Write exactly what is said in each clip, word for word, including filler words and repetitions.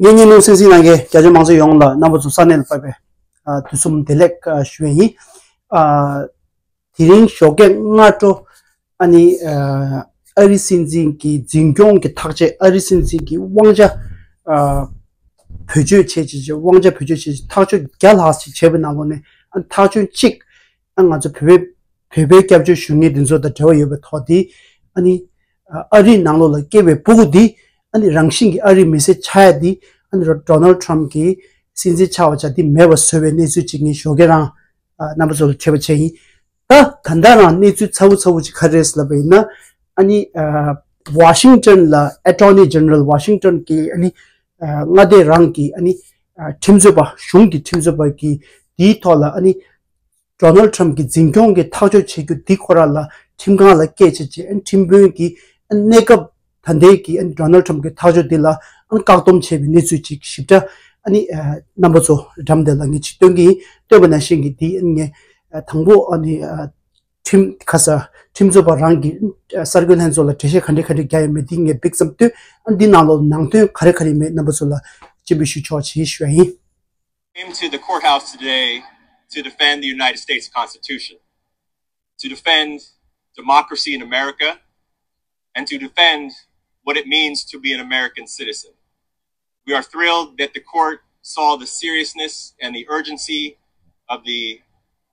ངའི་བརྙན་ཐུང་གསན་གཟིགས་གནང་མཁན་རྒྱ་ཆེ་མང་ཚོགས་ཡོངས་ལ་རྣམ་པ་ཚོ་ས་གནས་ལ་ཕེབས་པའི་ཨ་དུས་གསུམ་བདེ་ལེགས་ཨ་ཞུ་ཡས་ཡིན། ཨ་དེ་རིང་ཞོགས་ཀས་སྔ་དྲོ་ཨ་ནི་ཨ་ཨ་རི་སྲིད་འཛིན་གྱི་འཛིན་སྐྱོང་གི་ཐག་བཅད། ཨ་རི་སྲིད་འཛིན་གྱི་དབང་ཆ་ཨ་བེད་སྤྱོད་བྱས་བྱས་བྱས། དབང་ཆ་བེད་སྤྱོད་བྱས་བྱས། ཐག་གཅོད་བརྒྱ་ལྷག་ཅིག་བྱས་པའི་ནང་ལོགས་ནས་ཨ་ཐག་གཅོད་གཅིག་ཨ་ང་ཚོ་བོད་པའི་བོད་པའི་སྐྱབས་བཅོལ་ཞུ་མཁན་དེ་ཚོ་དང་འབྲེལ་བ་ཡོད་པའི་ཐོག་དེ། ཨ་ནི་ཨ་ཨ་རིའི་ནང་ལོགས་ལ་སྐྱེས་པའི་ཕྲུ་གུ་དེ་ཨ་ནི་རང་བཞིན་གྱིས་ཨ་རིའི་མི་སེར་ཆགས་ཡ་དེ་ཨ་ནི་ཌོ་ནལ་ཌི་ཊརམ་ཕི་གི་སྲིད་འཛིན་ཆགས་པ་ཆ་དེ་མེད་པ་བཟོ་བའི་གནས་ཚུལ་ཅིག་ངས་ཞོགས་ཀས་རང་ཨ་རྣམ་པ་ཚོ་ལ་འཕྲད་པ་བྱས་ཡིན། ད་ད་ལྟ་རང་གནས་ཚུལ་ཚ་བོ་ཚ་བོ་ཅིག་ག་རེ་རེད་ལབ་པ་ཡིན་ན། ཨ་ནི་ཨ་ཝ་ཤིང་ཊོན་ལ་ཨེ་ཊོར་ནི་ཇེ་ནེ་རལ་ཝ་ཤིང་ཊོན་གྱི་ཨ་ནི་ཨ་མངའ་སྡེ་རང་གི་ཨ་ནི་ཨ་ཁྲིམས་རྩོད་པ། གཞུང་གི་ཁྲིམས་རྩོད་པ་གི་དེའི་ཐོག་ལ་ཨ་ནི་ཌོ་ནལ་ཌི་ཊརམ་ཕི་གི་འཛིན་སྐྱོང་གི་ཐག་གཅོད་བྱེད་རྒྱུ་འདི་ཁོ་རང་ལ་ཁྲིམས་ཁང་ལ་སྐད་ཆ་བྱས། ཁྲིམས་དཔོན་གྱིས་གནས་སྐབས་ད་ལྟའི་གི་ཌོ་ནལ་ཌི་ཊརམ་ཕི་གི་ཐག་གཅོད་འདི་ལ་བཀག་སྡོམ་བྱས་པའི་གནས་ཚུལ་ཅིག་ཞིབ་ཕྲ་ཨ་ནི་རྣམ་པ་ཚོ་འགྲམ་དེ་ལ་ངས་ཅིག་སྟོན་གྱི་ཡིན། སྟོན་པ་ནང་བཞིན་གྱི་འདི་ངས་དང་པོ་ཨ་ནི་ཁྲིམས་ཁ་ས་ཁྲིམས་རྩོད་པ་རང་གི་གསར་འགོད་ལྷན་ཚོགས་ལ་འགྲེལ་བཤད་ག་འདྲ་ག་འདྲ་རྒྱག་ཡོད་མེད་འདི་ངས་འབིག་ཙམ་སྟོན། ཨ་འདི་ནང་ལོགས་ནང་དོན་ག་རེ་ག་རེ་མེད་རྣམ་པ་ཚོ་ལ་སྤྱན་འབུལ་ཞུ་ཆོག་ཅེས་ཞུ་ཡ་ཡིན། Came to the courthouse today to defend the United States Constitution, to defend democracy in America, and to defend what it means to be an American citizen. We are thrilled that the court saw the seriousness and the urgency of the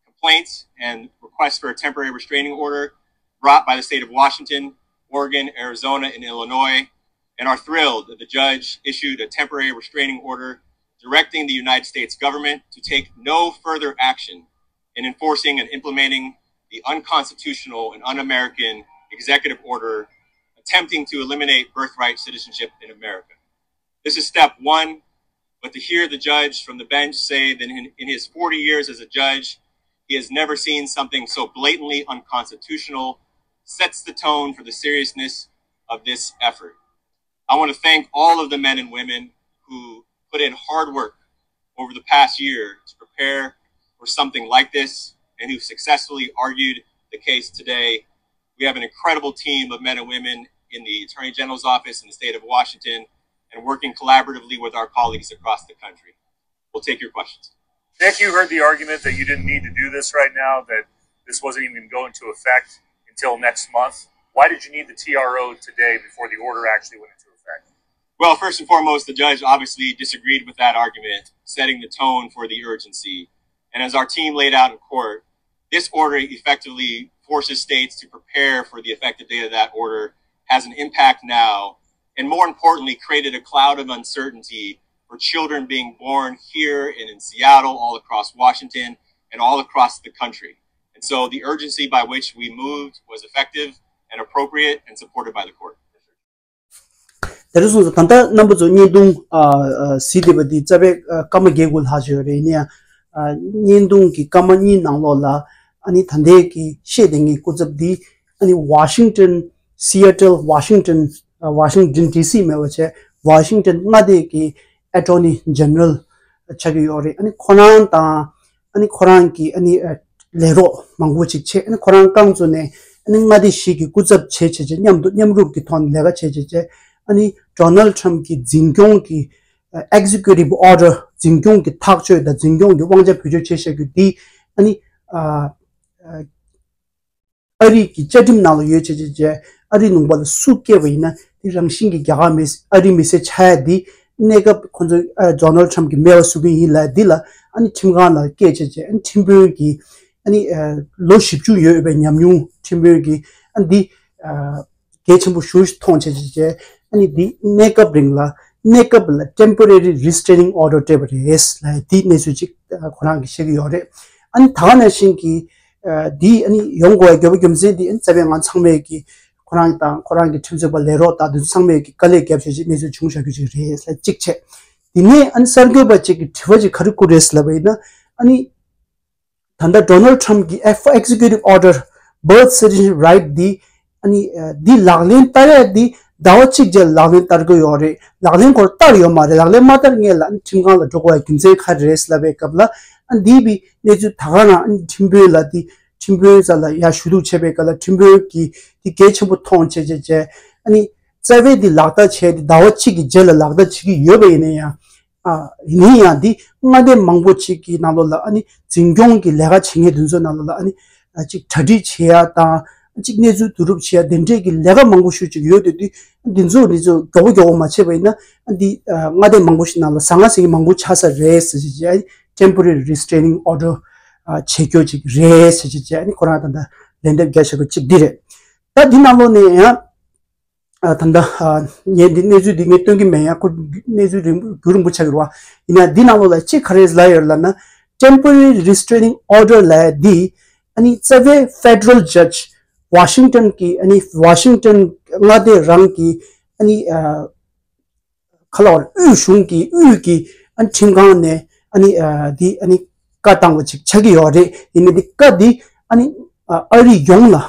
complaints and request for a temporary restraining order brought by the state of Washington, Oregon, Arizona, and Illinois, and are thrilled that the judge issued a temporary restraining order directing the United States government to take no further action in enforcing and implementing the unconstitutional and un American executive order attempting to eliminate birthright citizenship in America. This is step one, but to hear the judge from the bench say that in, in his forty years as a judge, he has never seen something so blatantly unconstitutional sets the tone for the seriousness of this effort. I want to thank all of the men and women who put in hard work over the past year to prepare for something like this and who successfully argued the case today. We have an incredible team of men and women in the Attorney General's office in the state of Washington and working collaboratively with our colleagues across the country. We'll take your questions. Nick, you heard the argument that you didn't need to do this right now, that this wasn't even going to go into effect until next month. Why did you need the T R O today before the order actually went into effect? Well, first and foremost, the judge obviously disagreed with that argument, setting the tone for the urgency. And as our team laid out in court, this order effectively forces states to prepare for the effective date of that order, has an impact now, and more importantly, created a cloud of uncertainty for children being born here and in Seattle, all across Washington, and all across the country. And so the urgency by which we moved was effective and appropriate and supported by the court. དེ་རིང་སོང་ཙང་ད་ལྟ་རྣམ་པ་ཚོ་བརྙན་ཐུང་ཨ་ཨ་གཟིགས་བསྡད་པ་འདི་རྩ་བའི་ཨ་སྐར་མ་བརྒྱད་དགུ་ལྷག་ཅིག་ཡོད་རེད། ཡིན་ན་ཡང་ཨ་བརྙན་ཐུང་གི་སྐར་མ་གཉིས་ནང་ལོགས་ལ་ཨ་ནི་ད་ལྟའི་གི་བཤད་བསྡད་མཁན་སྐུ་ཚབ་འདི་ཨ་ནི་ཝ་ཤིང་ཊོན། སི་ཨེ་ཊལ། ཝ་ཤིང་ཊོན། ཨ་ཝ་ཤིང་ཊོན་ཌི་སི་མེད་པ་བྱས། ཝ་ཤིང་ཊོན་མངའ་སྡེ་གི་ཨེ་ཊོར་ནི་ཇེ་ནེ་རལ་ཆགས་ཀྱི་ཡོད་རེད། ཨ་ནི་ཁོ་རང་དང་ཨ་ནི་ཁོ་རང་གི་ཨ་ནི་ཨ་ལས་རོགས་མང་པོ་ཅིག་བྱས། ཨ་ནི་ཁོ་རང་རྐང་བཙུགས་ནས་ཨ་ནི་མངའ་སྡེ་བཞི་གི་སྐུ་ཚབ་བྱས་བྱས་བྱས། མཉམ་དུ་མཉམ་རུབ་ཀྱི་ཐོག་ནས་ལས་ཀ་བྱས་བྱས་བྱས། ཨ་ནི་ཌོ་ནལ་ཌི་ཊརམ་ཕི་གི་འཛིན་སྐྱོང་གི་ཨེག་ཛི་ཀུ་ཊིབ་ཨོར་ཌར། འཛིན་སྐྱོང་གི་ཐག་གཅོད་དང་འཛིན་སྐྱོང་གི་དབང་ཆ་བེད་སྤྱོད་བྱས་བཞག་རྒྱུ་འདི་ཨ་ནི་ཨ་ཨ་ཨ་རི་གི་བཅའ་ཁྲིམས་ནང་ལ་ཡོད་བྱས་བྱས་བྱས། ཨ་རི་ལུང་པ་ལ་སུ་སྐྱེས་པ་ཡིན་ན་དེ་རང་བཞིན་གྱིས་རྒྱ་གར་མི་ཨ་རི་མི་སེར་ཆགས་ཡ་འདི་གནས་སྐབས་ཁོ་ཚོ་ཨ་ཌོ་ནལ་ཌི་ཊརམ་ཕི་གིས་མེད་པ་བཟོ་གི་ཡིན་ལབ་འདི་ལ་ཨ་ནི་ཁྲིམས་ཁང་ལ་སྐད་ཆ་བྱས། ཨ་ནི་ཁྲིམས་དཔོན་གྱིས་ཨ་ནི་ཨ་ལོ་བཞི་བཅུ་ཡོད་པའི་ཉམས་མྱོང་ཁྲིམས་དཔོན་གྱིས་ཨ་ནི་འདི་ཨ་གལ་ཆེན་པོ་ཞེ་པོ་ཞིག་མཐོང་བྱས་བྱས་བྱས། ཨ་ནི་འདི་གནས་སྐབས་རིང་ལ་གནས་སྐབས་ལ་ཊེམ་པོ་རེ་རི་རི་སི་ཊེ་ནིང་ཨོར་ཌར་སྤྲད་པ་རེད་ལབ་འདི་གནས་ཚུལ་ཅིག་ཨ་ཁོ་རང་གིས་བཤད་ཀྱི་ཡོད་རེད། ཨ་ནི་ད་ག་ནང་བཞིན་གྱི་ཨ་འདི་ཨ་ནི་ཡོང་དགོས་པའི་དགོས་པ་རྒྱུ་མཚན་འདི་ཨ་ནི་རྩ་བའི་ང་ཚང་མས་ཀྱི་ཁོ་རང་དང་ཁོ་རང་གི་ཁྲིམས་རྩོད་པ་ལས་རོགས་དང་དེ་ཚོ་ཚང་མས་ཀྱི་དཀའ་ལས་བརྒྱབ་བྱས་བྱས་གནས་ཚུལ་བྱུང་བཞག་རྒྱུ་ཅིག་རེད་ལབ་གཅིག་བྱས། དེ་ནས་ཨ་ནི་གསར་འགོད་པ་ཅིག་གིས་དྲི་བ་ཅིག་ག་རེ་བསྐུར་རེད་ལབ་པ་ཡིན་ན། ཨ་ནི་ད་ལྟ་ཌོ་ནལ་ཌི་ཊརམ་ཕི་གི་ཨེག་ཛི་ཀུ་ཊིབ་ཨོར་ཌར་བར་ཐི་སི་ཊི་ཛེན་ཤིབ་རའིཊ་འདི་ཨ་ནི་ཨ་འདི་ལག་ལེན་བསྟར་ཡ་འདི་ཟླ་བ་གཅིག་རྗེས་ལག་ལེན་བསྟར་གྱི་ཡོད་རེད། ལག་ལེན་ཁོ་རང་བསྟར་ཡོད་མ་རེད། ལག་ལེན་མ་བསྟར་སྔོན་ལ་ཨ་ནི་ཁྲིམས་ཁང་ལ་འགྲོ་དགོས་པའི་རྒྱུ་མཚན་ག་རེ་རེད་ལབ་པའི་སྐབས་ལ། ཨ་འདིའི་བི་གནས་ཚུལ་ད་ག་རང་ཨ་ནི་ཁྲིམས་དཔོན་ལ་འདི་ཁྲིམས་དཔོན་རྩ་ལ་ཡར་ཞུ་གཏུག་བྱས་པའི་སྐབས་ལ་ཁྲིམས་དཔོན་གྱིས་འདི་གལ་ཆེན་པོ་མཐོང་བྱས་བྱས་བྱས། ཨ་ནི་ རྩ་བའི་འདི་ལག་བསྟར་བྱས་ཏེ་ཟླ་བ་གཅིག་གི་རྗེས་ལ་ལག་བསྟར་བྱེད་ཀྱི་ཡོད་པ་ཡིན་ན་ཡང་། ཨ་ཡིན་ན་ཡང་འདི་མངའ་སྡེ་མང་པོ་ཅིག་གི་ནང་ལོགས་ལ་ཨ་ནི་འཛིན་སྐྱོང་གི་ལས་ཀ་བྱེད་མཁན་དེ་ཚོའི་ནང་ལོགས་ལ་ཨ་ནི་ཨ་ཅིག་གྲ་སྒྲིག་བྱེད་ཡ་དང་ཅིག་གནས་ཚུལ་བསྡུ་རུབ་བྱེད་ཡ་དེ་འདྲས་ཀྱི་ལས་ཀ་མང་པོ་ཞེ་ཅིག་ཡོད་དེ་དུས། འདི་ཚོ་འདི་ཚོ་མགྱོགས་པོ་མགྱོགས་པོ་མ་བྱས་པ་ཡིན་ན་འདི་ཨ་མངའ་སྡེ་མང་པོ་ཞིག་ནང་ལ་ཟང་ངེ་ཟིང་ངེ་མང་པོ་ཆགས་ས་རེད་ཟེར་བྱས་བྱས། Temporary Restraining Order ཨ་བྱེད་རྒྱུ་ཅིག་རེད་ཟེར་བྱས་བྱས། ཨ་ནི་ཁོ་རང་ད་ལྟ་ལན་འདེབས་རྒྱག་བཞག་རྒྱུ་ཅིག་འདི་རེད། ད་འདི་ནང་ལོགས་ནས་ཡང་ཨ་ད་ལྟ་ཨ་ངས་འདི་གནས་ཚུལ་འདི་ངས་སྟོན་གྱི་མེད། ཡང་ཁོ་གནས་ཚུལ་རིང་རྒྱུན་རིང་པོ་ཆགས་ཀྱི་རེད་བ། ཡིན་ན་འདི་ནང་ལོགས་ལ་ཅི་ག་རེ་ལབ་ཡོད་ལབ་ན། Temporary Restraining Order ལབ་ཡ་འདི་ཨ་ནི་རྩ་བའི་Federal Judge Washington གི་ཨ་ནི་Washington མངའ་སྡེ་རང་གི་ཨ་ནི་ཨ་ག་ལབ་དབུས་གཞུང་གི་དབུས་ཀྱི་ཨ་ནི་ཁྲིམས་ཁང་ནས་ཨ་ནི་ཨ་འདི་ཨ་ནི་བཀའ་བཏང་བ་ཅིག་ཆགས་ཀྱི་ཡོད་རེད། ཡིན་ནའི་འདི་བཀའ་འདི་ཨ་ནི་ཨ་ཨ་རི་ཡོངས་ལ་ཨ་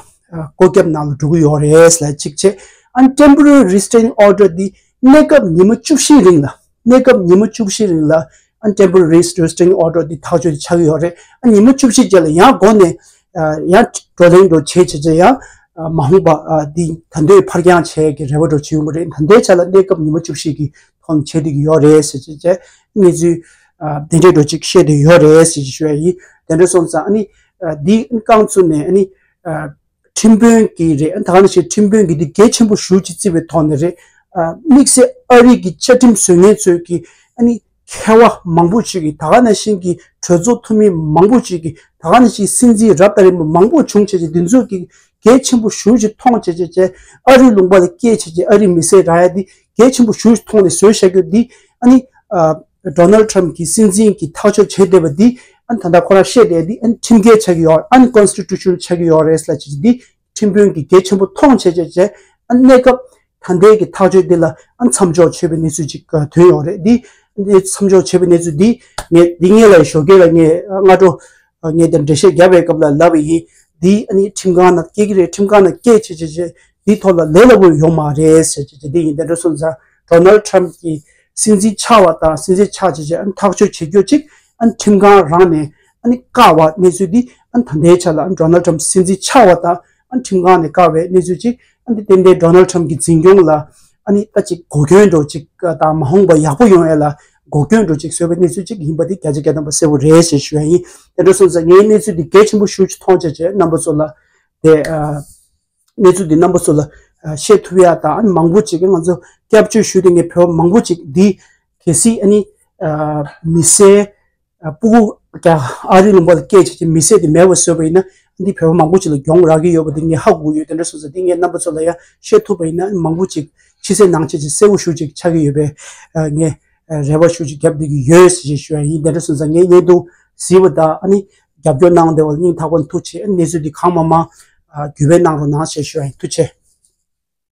བཀོད་ཁྱབ་ནང་ལ་འགྲོ་གི་ཡོད་རེད་ལབ་ཅིག་བྱས། ཨ་ནི་Temporary Restraining Order འདི་གནས་སྐབས་ཉི་མ་བཅུ་བཞིའི་རིང་ལ། གནས་སྐབས་ཉི་མ་བཅུ་བཞིའི་རིང་ལ་ཨ་ནི་Temporary Restraining Order འདི་ཐག་གཅོད་ཆགས་ཀྱི་ཡོད་རེད། ཨ་ཉི་མ་བཅུ་བཞི་རྗེས་ལ་ཡང་སྒོ་ནས་ཨ་ཡང་བགྲོ་གླེང་འགྲོ་བྱེད་བྱེད་བྱེད་ཡང་ཨ་མ་འོངས་པ་ཨ་འདི་ད་ལྟའི་ཕར་འགྱངས་བྱེད་ཀྱི་རེ་བ་འགྲོ་བྱེད་ཡོང་གི་རེད། ད་ལྟའི་ཆ་ལ་གནས་སྐབས་ཉི་མ་བཅུ་བཞི་གི་ཐོག་ནས་བྱེད་བསྡད་ཀྱི་ཡོད་རེད་ཟེར་བྱས་བྱས། གནས་ཚུལ་ཨ་དེ་འདྲས་འགྲོ་ཅིག་བཤད་བསྡད་ཡོད་རེད་ཟེར་ཞུ་ཡ་ཡིན། དེ་འདྲ་སོང་ཙང་ཨ་ནི་ཨ་འདི་རྐང་བཙུགས་ནས་ཨ་ནི་ཨ་ཁྲིམས་དཔོན་གྱི་རེད། ཨ་ད་ག་ནང་བཞིན་ཁྲིམས་དཔོན་གྱི་འདི་གལ་ཆེན་པོ་ཞེ་ཅིག་བརྩི་བའི་ཐོག་ནས་རེད། ཨ་དམིགས་བསལ་ཨ་རི་གི་བཅའ་ཁྲིམས་བཟོ་མཁན་ཚོས་ཀྱི་ཨ་ནི་མཁས་པ་མང་པོ་ཅིག་གིས། ད་ག་ནང་བཞིན་གྱི་གྲོས་ཚོགས་འཐུས་མི་མང་པོ་ཅིག་གིས། ད་ག་ནང་བཞིན་སྲིད་འཛིན་རབ་དང་རིམ་པ་མང་པོ་བྱུང་བྱས་བྱས། འདི་ཚོས་ཀྱི་གལ་ཆེན་པོ་ཞེ་ཅིག་མཐོང་བྱས་བྱས་བྱས། ཨ་རིའི་ལུང་པ་ལ་སྐྱེས་བྱས་བྱས་ཨ་རིའི་མི་སེར་རག་ཡ་འདི་གལ་ཆེན་པོ་ཞེ་ཅིག་མཐོང་ནས་བཟོས་བཞག་རྒྱུ་འདི་ཨ་ནི་ཨ་Donald Trump གྱིས་སྲིད་འཛིན་གྱི་ཐག་གཅོད་བྱས་བསྡད་པ་འདི་ཨ་ནི་ད་ལྟ་ཁོ་རང་བཤད་བསྡད་འདི་ཨ་ནི་ཁྲིམས་འགལ་ཆགས་ཀྱི་ཡོད། Unconstitutional ཆགས་ཀྱི་ཡོད་རེད་ལབ་བྱས་བྱས། འདི་ཁྲིམས་དཔོན་གྱིས་གལ་ཆེན་པོ་མཐོང་བྱས་བྱས་བྱས། ཨ་ནི་གནས་སྐབས་ད་ལྟའི་གི་ཐག་གཅོད་འདི་ལ་ཨ་མཚམས་འཇོག་བྱས་པའི་གནས་ཚུལ་ཅིག་ཐོན་ཡོད་རེད། འདི་འདི་མཚམས་འཇོག་བྱས་པའི་གནས་ཚུལ་འདི་ངས་འདི་སྔོན་ལ་ཞོགས་ཀས་ལ་ངས་སྔ་དྲོ་ངས་དེར་འགྲེལ་བཤད་བརྒྱབ་པའི་སྐབས་ལ་ལབ་པ་ཡིན། འདི་ཨ་ནི་ཁྲིམས་ཁང་ནང་སྐྱེལ་གྱི་རེད། ཁྲིམས་ཁང་ནང་སྐྱེལ་བྱས་བྱས་བྱས་འདི་ཐོག་ལ་ལས་སླ་པོ་ཡོང་མ་རེད་ཟེར་བྱས་བྱས། འདི་ཡིན། དེ་འདྲ་སོང་ཙང་Donald Trump གྱིས་སྲིད་འཛིན་ཆགས་པ་དང་སྲིད་འཛིན་ཆགས་བྱས་བྱས་ཨ་ནི་ཐག་གཅོད་བྱེད་རྒྱུ་ཅིག་ཨ་ནི་ཁྲིམས་ཁང་རང་ནས་ཨ་ནི་བཀག་པ་གནས་ཚུལ་འདི་ཨ་ནི་ད་ལྟའི་ཆ་ལ་ཨ་ནི་Donald Trump སྲིད་འཛིན་ཆགས་པ་དང་ཨ་ནི་ཁྲིམས་ཁང་ནས་བཀག་པའི་གནས་ཚུལ་ཅིག་ཨ་ནི་ཏན་ཏན་Donald Trump གྱི་འཛིན་སྐྱོང་ལ་ཨ་ནི་ད་ཅིག་གོ་སྐྱོན་འདྲ་ཅིག་དང་མ་འོངས་པ་ཡག་པོ་ཡོང་ཡ་ལ་གོ་སྐྱོན་འདྲ་ཅིག་བཟོས་པའི་གནས་ཚུལ་ཅིག་ཡིན་པ་འདི་བརྒྱ་ཆ་བརྒྱ་ཐམ་པ་གསལ་པོ་རེད་ཞེས་ཞུ་ཡ་ཡིན། དེ་འདྲ་སོང་ཙང་ངས་གནས་ཚུལ་འདི་གལ་ཆེན་པོ་ཞེ་ཅིག་མཐོང་བྱས་བྱས་རྣམ་པ་ཚོ་ལ་དེ་ཨ་གནས་ཚུལ་འདི་རྣམ་པ་ཚོ་ལ་ཨ་བཤད་ཐུབ་ཡ་དང་། ཨ་ནི་མང་པོ་ཅིག་གིས་ང་ཚོ་སྐྱབས་བཅོལ་ཞུས་ཏེ་ངས་བོད་པ་མང་པོ་ཅིག་འདི་གལ་སྲིད་ཨ་ནི་ཨ་མི་སེར་ཨ་སྤུ་གུ་ཀྱང་ཨ་རི་ལུང་པ་ལ་སྐྱེས་བྱས་ཀྱི་མི་སེར་དེ་མེད་པ་བཟོས་པ་ཡིན་ན། འདི་བོད་པ་མང་པོ་ཅིག་ལ་གྱོང་རག་གི་ཡོད་པ་འདི་ངས་ཧ་གོ་གི་ཡོད། དེ་འདྲ་སོང་ཙང་འདི་ངས་རྣམ་པ་ཚོ་ལ་ཡང་བཤད་ཐུབ་པ་ཡིན་ན་མང་པོ་ཅིག་ཕྱི་གསལ་ནང་གསལ་ཅིག་གསལ་པོ་ཞེ་ཅིག་ཆགས་ཀྱི་ཡོད་པའི་ཨ་ངས་ཨ་རེ་བ་ཞེ་ཅིག་བརྒྱབ་བསྡད་ཀྱི་ཡོད་ཞེས་ཞུ་ཡ་ཡིན། དེ་འདྲ་སོང་ཙང་ངའི་བརྙན་ཐུང་གཟིགས་པ་དང་ཨ་ནི་རྒྱབ་སྐྱོར་གནང་བསྡད་པ་ལ་སྙིང་ཐག་པ་ནས་ཐུགས་རྗེ་ཆེ། ཨ་ནི་གནས་ཚུལ་འདི་གང་མང་མང་ཨ་བརྒྱུད་སྤེལ་གནང་རོགས་གནང་ཞེས་ཞུ་ཡ་ཡིན། ཐུགས་རྗེ་ཆེ།